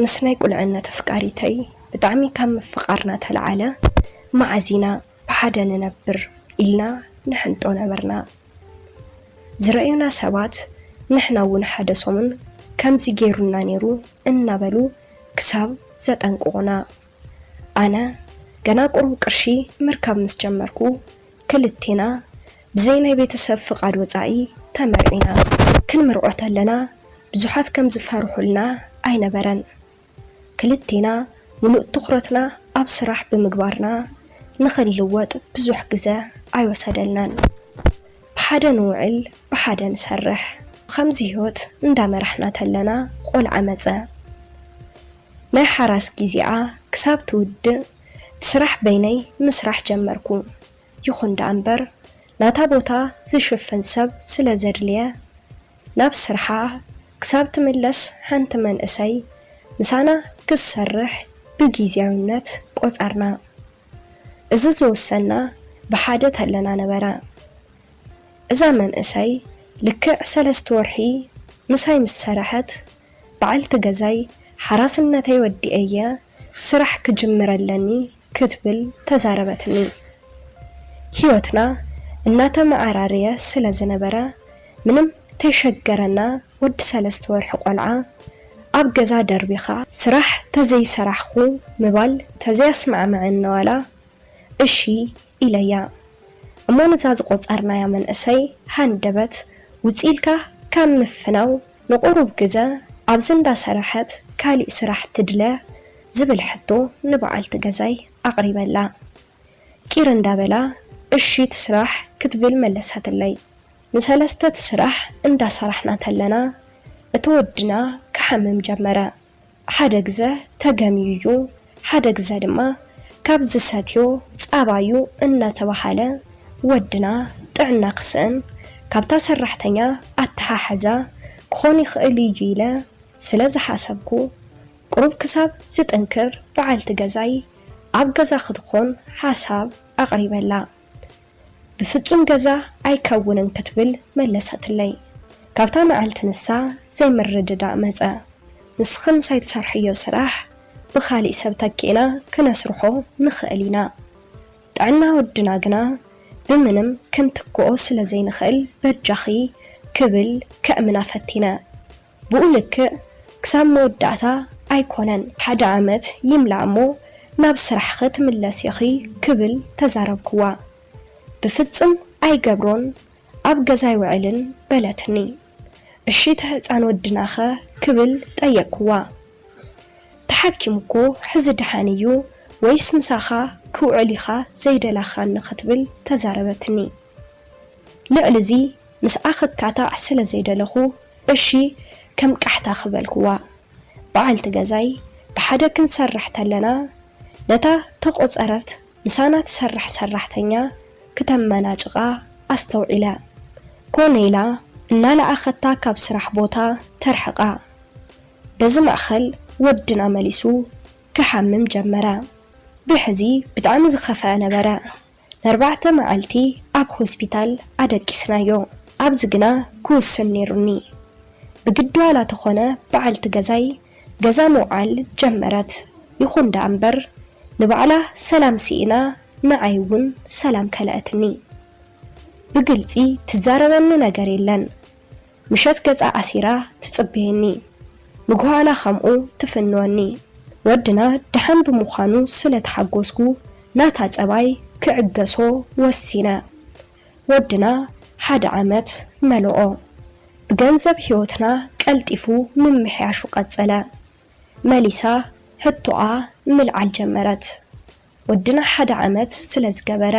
ምስ ናይ ቁልዕነት ኣፍቃሪተይ ብጣዕሚ ካብ ምፍቓር እናተለዓለ፣ መዓዝ ኢና ብሓደ ንነብር ኢልና ንሕንጦ ነበርና። ዝረኣዩና ሰባት ንሕና እውን ሓደ ሰሙን ከምዚ ገይሩና ነይሩ እናበሉ ክሳብ ዘጠንቅቑና። ኣነ ገና ቁሩብ ቅርሺ ምርካብ ምስ ጀመርኩ፣ ክልቴና ብዘይ ናይ ቤተሰብ ፍቓድ ወጻኢ ተመርዒና። ክንምርዖ ተለና ብዙሓት ከም ዝፈርሑልና ኣይነበረን። ክልቴና ምሉእ ትኹረትና ኣብ ስራሕ ብምግባርና ንኽንልወጥ ብዙሕ ግዘ ኣይወሰደልናን። ብሓደ ንውዕል፣ ብሓደ ንሰርሕ። ብኸምዚ ህይወት እንዳመራሕና ተለና ቆልዓ መጸ። ናይ ሓራስ ግዜኣ ክሳብ ትውድእ እቲ ስራሕ በይነይ ምስራሕ ጀመርኩ። ይኹን ደኣ እምበር ናታ ቦታ ዝሽፍን ሰብ ስለ ዘድልየ ናብ ስርሓ ክሳብ ትምለስ ሓንቲ መንእሰይ ምሳና ክትሰርሕ ብግዝያዊነት ቆጸርና። እዚ ዝወሰና ብሓደ ተለና ነበረ። እዛ መንእሰይ ልክዕ ሰለስተ ወርሒ ምሳይ ምስ ሰረሐት፣ በዓልቲ ገዛይ ሓራስነተይ ወዲኤየ ስራሕ ክጅምር ኣለኒ ክትብል ተዛረበትኒ። ህይወትና እናተመዓራረየ ስለ ዝነበረ ምንም ተይሸገረና ወዲ ሰለስተ ወርሒ ቆልዓ ኣብ ገዛ ደርቢኻ ስራሕ ተዘይሰራሕኹ ምባል ተዘይኣስማዕመዐኒ ዋላ እሺ ኢለያ። እሞ ነዛ ዝቖጸርናያ መንእሰይ ሃንደበት ውጽእ ኢልካ ካብ ምፍናው ንቑሩብ ግዘ ኣብዚ እንዳሰረሐት ካሊእ ስራሕ ትድለ ዝብል ሕቶ ንበዓልቲ ገዛይ ኣቕሪበላ። ቂር እንዳበላ እሺ ትስራሕ ክትብል መለሰትለይ። ንሰለስተ ትስራሕ እንዳሰራሕና ተለና እቲ ወድና ክሓምም ጀመረ። ሓደ ግዘ ተገምዩ እዩ፣ ሓደ ግዘ ድማ ካብ ዝሰትዮ ፃባዩ እናተባሃለ ወድና ጥዕና ክስእን፣ ካብታ ሰራሕተኛ ኣተሓሕዛ ክኾን ይኽእል እዩ ኢለ ስለ ዝሓሰብኩ፣ ቁሩብ ክሳብ ዝጥንክር በዓልቲ ገዛይ ኣብ ገዛ ክትኾን ሓሳብ ኣቕሪበላ። ብፍጹም ገዛ ኣይከውንን ክትብል መለሰትለይ። ካብታ መዓልቲ ንሳ ዘይምርድዳእ መጸ። ንስኺ ምሳይ ትሰርሕዮ ስራሕ ብኻሊእ ሰብ ተኪእና ክነስርሖ ንኽእል ኢና። ጥዕና ወድና ግና ብምንም ክንትክኦ ስለ ዘይንኽእል በጃኺ ክብል ከእምና ፈቲነ። ብኡ ልክዕ ክሳብ መወዳእታ ኣይኮነን፣ ሓደ ዓመት ይምላእ እሞ ናብ ስራሕኺ ትምለሲ ኢኺ ክብል ተዛረብክዋ። ብፍጹም ኣይገብሮን፣ ኣብ ገዛ ኣይውዕልን በለትኒ። እሺ እቲ ህጻን ወድናኸ ክብል ጠየቅክዋ። ተሓኪሙ እኮ ሕዚ ደሓን እዩ፣ ወይስ ምሳኻ ክውዕል ኢኻ ዘይደለኻኒ ክትብል ተዛረበትኒ። ልዕሊ እዚ ምስኣ ክካታዕ ስለ ዘይደለኹ እሺ ከም ቃሕታ ክበልክዋ። በዓልቲ ገዛይ ብሓደ ክንሰርሕ ተለና ነታ ተቖጸረት ምሳና ትሰርሕ ሰራሕተኛ ክተመናጭቓ ኣስተውዒለ። ኮነ ኢላ እናለኣኸታ ካብ ስራሕ ቦታ ተርሕቓ። በዚ ማእኸል ወድና መሊሱ ክሓምም ጀመረ። ብሕዚ ብጣዕሚ ዝኸፍአ ነበረ። ንኣርባዕተ መዓልቲ ኣብ ሆስፒታል ኣደቂስናዮ። ኣብዚ ግና ክውስን ነይሩኒ። ብግዲ ዋላ ተኾነ በዓልቲ ገዛይ ገዛ ምውዓል ጀመረት። ይኹን ደኣ እምበር ንባዕላ ሰላም ስኢና ንዓይ እውን ሰላም ከልኣትኒ። ብግልጺ ትዛረበኒ ነገር የለን። ምሸት ገጻ ኣሲራ ትጽበየኒ። ንግሆ ዋላ ከምኡ ትፍንወኒ። ወድና ደሓን ብምዃኑ ስለ ተሓጎስኩ ናታ ጸባይ ክዕገሶ ወሲነ። ወድና ሓደ ዓመት መለኦ። ብገንዘብ ህይወትና ቀልጢፉ ምምሕያሹ ቀጸለ። መሊሳ ሕቶኣ ምልዓል ጀመረት። ወድና ሓደ ዓመት ስለ ዝገበረ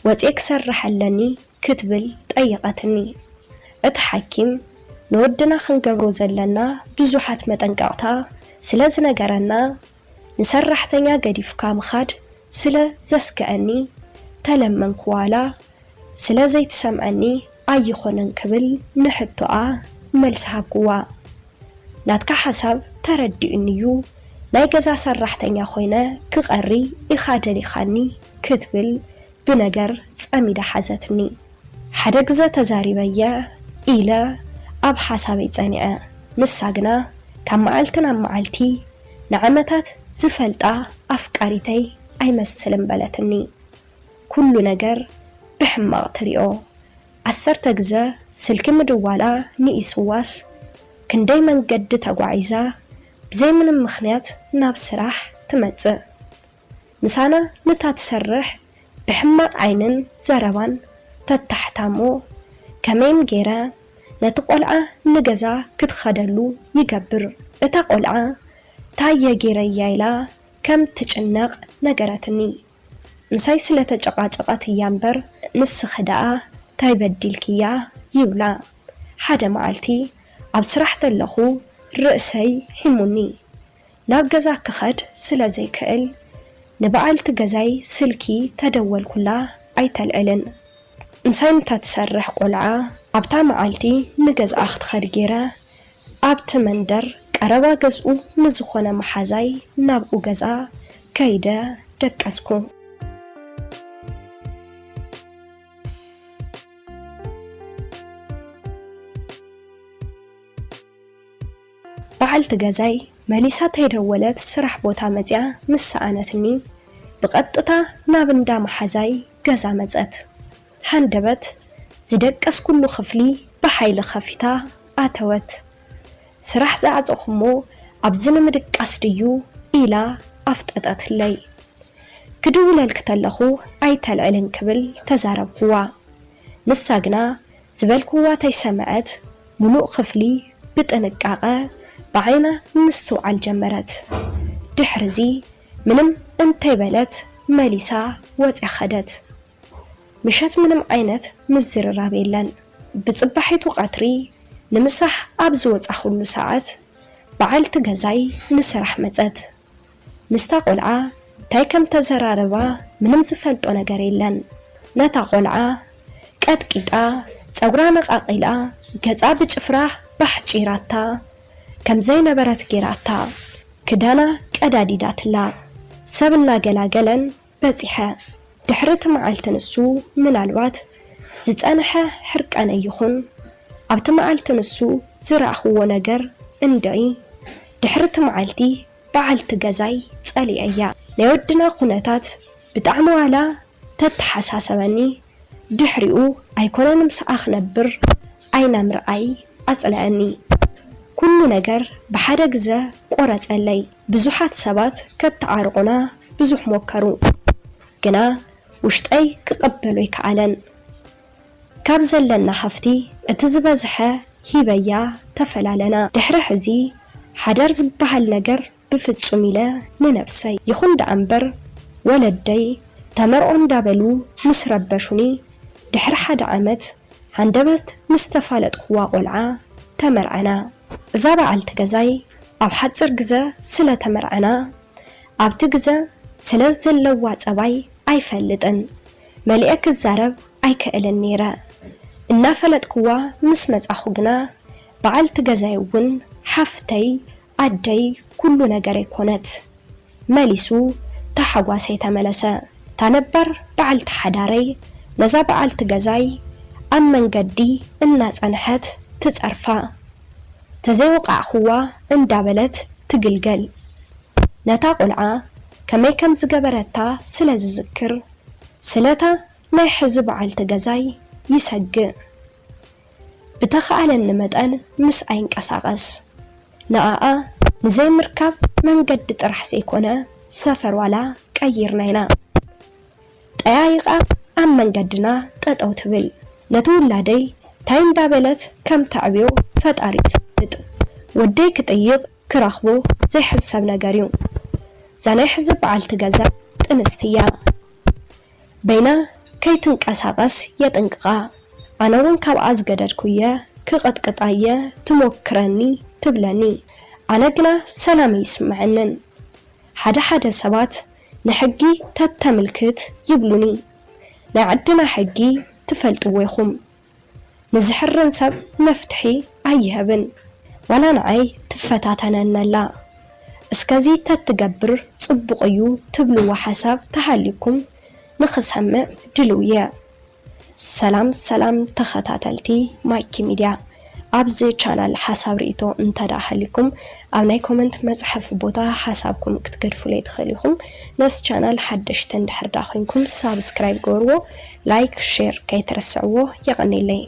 ወጽየ ክሰርሕ ኣለኒ ክትብል ጠየቐትኒ። እቲ ሓኪም ንወድና ክንገብሮ ዘለና ብዙሓት መጠንቀቕታ ስለ ዝነገረና ንሰራሕተኛ ገዲፍካ ምኻድ ስለ ዘስግኣኒ ተለመንኩ ዋላ ስለ ዘይትሰምዐኒ ኣይኾነን ክብል ንሕቶኣ መልሲ ሃብክዋ። ናትካ ሓሳብ ተረዲኡኒ እዩ፣ ናይ ገዛ ሰራሕተኛ ኮይነ ክቐሪ ኢኻ ደሊኻኒ ክትብል ብነገር ጸሚዳ ሓዘትኒ። ሓደ ግዘ ተዛሪበየ ኢለ ኣብ ሓሳበይ ጸኒዐ። ንሳ ግና ካብ መዓልቲ ናብ መዓልቲ ንዓመታት ዝፈልጣ ኣፍቃሪተይ ኣይመስልን በለትኒ። ኩሉ ነገር ብሕማቕ ትሪኦ። ዓሰርተ ግዘ ስልኪ ምድዋላ ንኢስዋስ ክንደይ መንገዲ ተጓዒዛ ብዘይ ምንም ምኽንያት ናብ ስራሕ ትመጽእ። ምሳና ነታ ትሰርሕ ብሕማቕ ዓይንን ዘረባን ተታሕታ እሞ ከመይም ገይረ ነቲ ቆልዓ ንገዛ ክትኸደሉ ይገብር። እታ ቆልዓ ታየ ገይረያ ኢላ ከም ትጭነቕ ነገረትኒ። ምሳይ ስለ ተጨቓጨቐት እያ እምበር ንስኺ ደኣ ታይ በዲልክያ ይብላ። ሓደ መዓልቲ ኣብ ስራሕ ተለኹ ርእሰይ ሒሙኒ። ናብ ገዛ ክኸድ ስለ ዘይክእል ንበዓልቲ ገዛይ ስልኪ ተደወልኩላ ኣይተልዕልን። ምሳይ ንታ ትሰርሕ ቆልዓ ኣብታ መዓልቲ ንገዝኣ ክትኸድ ገይረ ኣብቲ መንደር ቀረባ ገዝኡ ንዝኾነ መሓዛይ ናብኡ ገዛ ከይደ ደቀስኩ። በዓልቲ ገዛይ መሊሳ ተይደወለት ስራሕ ቦታ መጺኣ ምስ ሰኣነትኒ ብቐጥታ ናብ እንዳ መሓዛይ ገዛ መጸት። ሃንደበት ዝደቀስኩሉ ክፍሊ ብሓይሊ ከፊታ ኣተወት። ስራሕ ዝዓጸኹሞ ኣብዚ ንምድቃስ ድዩ ኢላ ኣፍጠጠትለይ። ክድውለልኪ ተለኹ ኣይተልዕልን ክብል ተዛረብኩዋ። ንሳ ግና ዝበልክዋ ተይሰምዐት ምሉእ ክፍሊ ብጥንቃቐ ብዓይና ምስትውዓል ጀመረት። ድሕርዚ ምንም እንተይበለት መሊሳ ወጽያ ኸደት። ምሸት ምንም ዓይነት ምዝርራብ የለን። ብጽባሒቱ ቀትሪ ንምሳሕ ኣብ ዝወጻኹሉ ሰዓት በዓልቲ ገዛይ ንስራሕ መጸት። ምስታ ቆልዓ ታይ ከም ተዘራረባ ምንም ዝፈልጦ ነገር የለን። ነታ ቆልዓ ቀጥቂጣ፣ ጸጉራ ነቓቒላ፣ ገጻ ብጭፍራ ባሕጪራታ፣ ከም ዘይነበረት ጌራታ፣ ክዳና ቀዳዲዳትላ፣ ሰብ እናገላገለን በጺሐ። ድሕሪ እቲ መዓልቲ ንሱ ምናልባት ዝጸንሐ ሕርቀነይ ይኹን ኣብቲ መዓልቲ ንሱ ዝረኣኽዎ ነገር እንድዒ ድሕሪ እቲ መዓልቲ በዓልቲ ገዛይ ጸሊኤያ። ናይ ወድና ኩነታት ብጣዕሚ ዋላ ተተሓሳሰበኒ ድሕሪኡ ኣይኮነን ምሳኣ ክነብር ዓይና ምርኣይ ኣጽለኣኒ። ኩሉ ነገር ብሓደ ግዘ ቆረጸለይ። ብዙሓት ሰባት ከተዓርቑና ብዙሕ ሞከሩ፣ ግና ውሽጠይ ክቕበሎ ኣይከኣለን። ካብ ዘለና ሃፍቲ እቲ ዝበዝሐ ሂበያ ተፈላለና። ድሕሪ ሕዚ ሓዳር ዝበሃል ነገር ብፍጹም ኢለ ንነብሰይ። ይኹን ደኣ እምበር ወለደይ ተመርዖ እንዳበሉ ምስ ረበሹኒ ድሕሪ ሓደ ዓመት ሃንደበት ምስ ተፋለጥኩዋ ቆልዓ ተመርዐና። እዛ በዓልቲ ገዛይ ኣብ ሓጺር ግዘ ስለ ተመርዐና ኣብቲ ግዘ ስለ ዘለዋ ጸባይ ኣይፈልጥን። መሊኤ ክዛረብ ኣይክእልን ነይረ። እናፈለጥኩዋ ምስ መጻኹ ግና በዓልቲ ገዛይ እውን ሓፍተይ ኣደይ ኩሉ ነገረይ ኮነት። መሊሱ ታሓጓሰይ ተመለሰ። እታ ነባር በዓልቲ ሓዳረይ ነዛ በዓልቲ ገዛይ ኣብ መንገዲ እናጸንሐት ትጸርፋ። ተዘይወቓዕኹዋ እንዳበለት ትግልገል። ነታ ቆልዓ ከመይ ከም ዝገበረታ ስለ ዝዝክር ስለታ ናይ ሕዚ በዓልቲ ገዛይ ይሰግእ። ብተኻእለኒ መጠን ምስኣ ይንቀሳቐስ። ንኣኣ ንዘይምርካብ መንገዲ ጥራሕ ዘይኮነ ሰፈር ዋላ ቀይርና ኢና። ጠያይቓ ኣብ መንገድና ጠጠው ትብል። ነቲ ውላደይ ታይ እንዳበለት ከም ተዕብዮ ፈጣሪ እዩ ዝፈልጥ። ወደይ ክጥይቕ ክረኽቦ ዘይሕሰብ ነገር እዩ። እዛ ናይ ሕዚ በዓልቲ ገዛ ጥንስቲ እያ። በይና ከይትንቀሳቐስ የጥንቅቓ። ኣነ እውን ካብኣ ዝገደድኩ እየ ክቕጥቅጣ እየ ትሞክረኒ ትብለኒ። ኣነ ግና ሰላም ኣይስምዐንን። ሓደ ሓደ ሰባት ንሕጊ ተተምልክት ይብሉኒ። ናይ ዓድና ሕጊ ትፈልጥዎ ኢኹም። ንዝሕርን ሰብ መፍትሒ ኣይህብን። ዋላ ንዓይ ትፈታተነኒ ኣላ። እስከዚ ተትገብር ጽቡቕ እዩ ትብልዎ ሓሳብ ተሃልዩኩም ንኽሰምዕ ድልው እየ። ሰላም ሰላም ተኸታተልቲ ማይኪ ሚድያ፣ ኣብዚ ቻናል ሓሳብ ርእይቶ እንተ ደኣ ሃሊኩም ኣብ ናይ ኮመንት መጽሓፊ ቦታ ሓሳብኩም ክትገድፉለይ ትኽእሉ ኢኹም። ነዚ ቻናል ሓደሽቲ እንድሕር ደኣ ኮይንኩም ሳብስክራይብ ገበርዎ፣ ላይክ፣ ሼር ከይትረስዕዎ። የቐንየለይ።